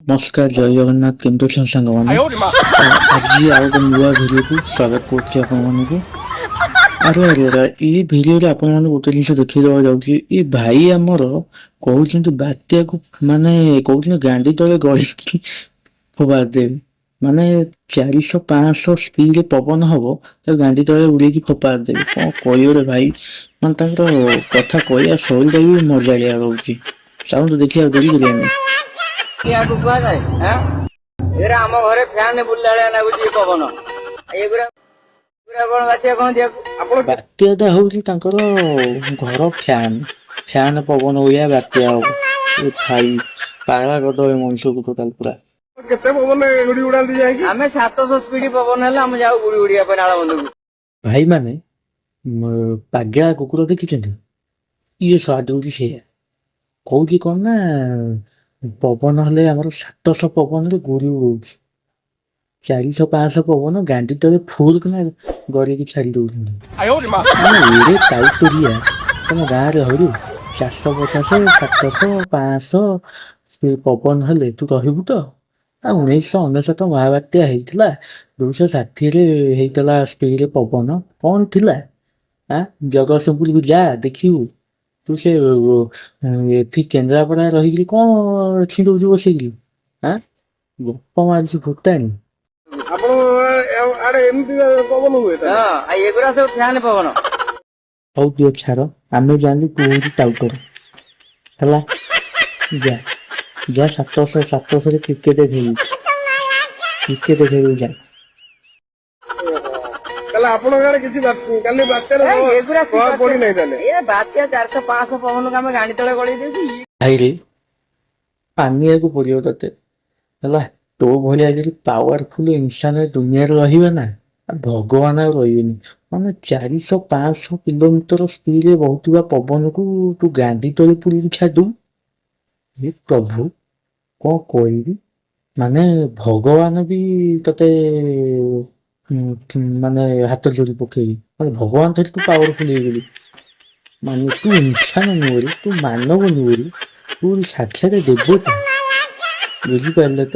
ନମସ୍କାର, ଜୟ ଜଗନ୍ନାଥ। କେମିତି ଅଛନ୍ତି ସାଙ୍ଗମାନେ? ତ ଆଜି ଆଉ ଏକ ନୂଆ ଭିଡ଼ିଓକୁ ସ୍ୱାଗତ କରୁଛି ଆପଣମାନଙ୍କୁ। ଆରେ ଆରେ ଆରେ, ଏଇ ଭିଡ଼ିଓରେ ଆପଣମାନଙ୍କୁ ଗୋଟେ ଜିନିଷ ଦେଖେଇ ଦେବାକୁ ଯାଉଛି। ଏ ଭାଇ ଆମର କହୁଛନ୍ତି ବାତ୍ୟାକୁ, ମାନେ କହୁଛନ୍ତି ଗାଣ୍ଡି ତଳେ ଗଳିକି ଫୋପାଡ଼ି ଦେବେ। ମାନେ 400 500 ସ୍ପିଡରେ ପବନ ହବ, ତାକୁ ଗାଣ୍ଡି ତଳେ ଉଡେଇକି ଫୋପାଡ଼ି ଦେବେ। କଣ କହିବ ରେ ଭାଇ? ମାନେ ତାଙ୍କର କଥା କହିବା ଶୈଳୀଟା ବି ମଜାଳିଆ ରହୁଛି। ଚାଲନ୍ତୁ ଦେଖିବା, ଡେରି କରିବାନି। ଏହାକୁ କୁହାଯାଏ ଆଁ? ଏଗୁରା ଆମ ଘରେ ଫ୍ୟାନ ବୁଲିଲା ଭଳିଆ ଲାଗୁଛି ଏ ପବନ। ଏଗୁରା ଏଗୁରା କଣ ବାତ୍ୟା କହନ୍ତି ୟାକୁ? ଆପଣ ବାତ୍ୟାଟା ହଉଛି ତାଙ୍କର ଘର ଫ୍ୟାନ, ଫ୍ୟାନ ପବନ ଭଳିଆ ବାତ୍ୟା ହବ। ଏ ଭାଇ, ପାଗଳା କରିଦବ ଏ ମଣିଷକୁ ଟୋଟାଲ ପୁରା। କେତେ ପବନ ଗୁଡି ଉଡାନ୍ତି ଯାଇକି? ଆମେ 700 ସ୍ପିଡ ପବନ ହେଲେ ଆମେ ଯାଉ ଗୁଡି ଉଡିବା ପାଇଁ ନାଳ ବନ୍ଧକୁ। ଭାଇମାନେ, ପାଗଳା କୁକୁର ଦେଖିଛନ୍ତି? ଇଏ ସ୍ୱାଦ ହଉଛି ସେଇଆ। କହୁଛି କଣ ନା ପବନ ହେଲେ ଆମର 700 ପବନରେ ଗୁଡ଼ି ଉଡଉଛି, 400 500 ପବନ ଗାଣ୍ଡି ତଳେ ଫୁଲ କିନା ଗଡେଇକି ଛାଡି ଦଉଛନ୍ତି। ମାନେ ଏରେ ଟାଉଟରିଆ, ତମ ଗାଁରେ ହରୁ 450, 700, 500 ସେ ପବନ ହେଲେ ତୁ ରହିବୁ ତ? ଆଉ 1999 ମହାବାତ୍ୟା ହେଇଥିଲା, 260ରେ ହେଇଥିଲା ସ୍ପିଡରେ ପବନ। କଣ ଥିଲା ଆଁ? ଜଗତସିଂହପୁରକୁ ଯା, ଦେଖିବୁ ତୁ। ସେ ଏଠି କେନ୍ଦ୍ରାପଡ଼ା ରହିକିରି କଣ ଛିଣ୍ଡଉଛୁ ବସିକିରି? ଆଁ, ଗପ ମାରୁଛୁ ଫୁଟାଣି। ଆପଣ ଆଡେ ଏମିତି ପବନ ହୁଏ ତାହେଲେ? ହଁ, ଆଉ ଏଗୁରା ସବୁ ଫ୍ୟାନ ପବନ। ହଉ ଦିଅ, ଛାଡ଼। ଆମେ ଜାଣିଲୁ ତୁ ହଉଛି ଟାଉଟର। ହେଲା, ଯା ଯା, 700 700ରେ କ୍ରିକେଟ ଖେଳିବୁ, କ୍ରିକେଟ ଖେଳିବୁ, ଯା। ତାହେଲେ ଆପଣଙ୍କ ଆଡେ କିଛି କାଲି ବାତ୍ୟାର ଏ, ଏଗୁରା କି ପ୍ରଭାବ ବାତ୍ୟା? ପଡିନାହିଁ ତାହେଲେ? ଏ ବାତ୍ୟା 400 500 ପବନକୁ ଆମେ ଗାଣ୍ଡି ତଳେ ଗଳେଇ ଦେଉଛୁ। ଭାଇରେ, ମାନିବାକୁ ପଡିବ ତତେ। ହେଲା, ତୋ ଭଳିଆ ଯଦି ପାୱାରଫୁଲ ଇନସାନ ଏ ଦୁନିଆରେ ରହିବେ ନା, ଆଉ ଭଗବାନ ଆଉ ରହିବେନି। ମାନେ 400 500 କିଲୋମିଟର ସ୍ପିଡରେ ବହୁଥିବା ପବନକୁ ତୁ ଗାଣ୍ଡି ତଳେ ପୁରେଇକି ଛାଡ଼ିଦବୁ। ହେ ପ୍ରଭୁ, କଣ କହିବି? ମାନେ ଭଗବାନ ବି ତତେ ମାନେ ହାତ ଯୋଡ଼ି ପକେଇବି। ମାନେ ଭଗବାନ ଠାରୁ ତୁ ପାୱାରଫୁଲ ହେଇଗଲୁ। ମାନେ ତୁ ଇନସାନ ନୁହଁରେ, ତୁ ମାନବ ନୁହଁରେ, ତୁ ସାକ୍ଷାତ ଦେବତା। ବୁଝିପାରିଲେ ତ?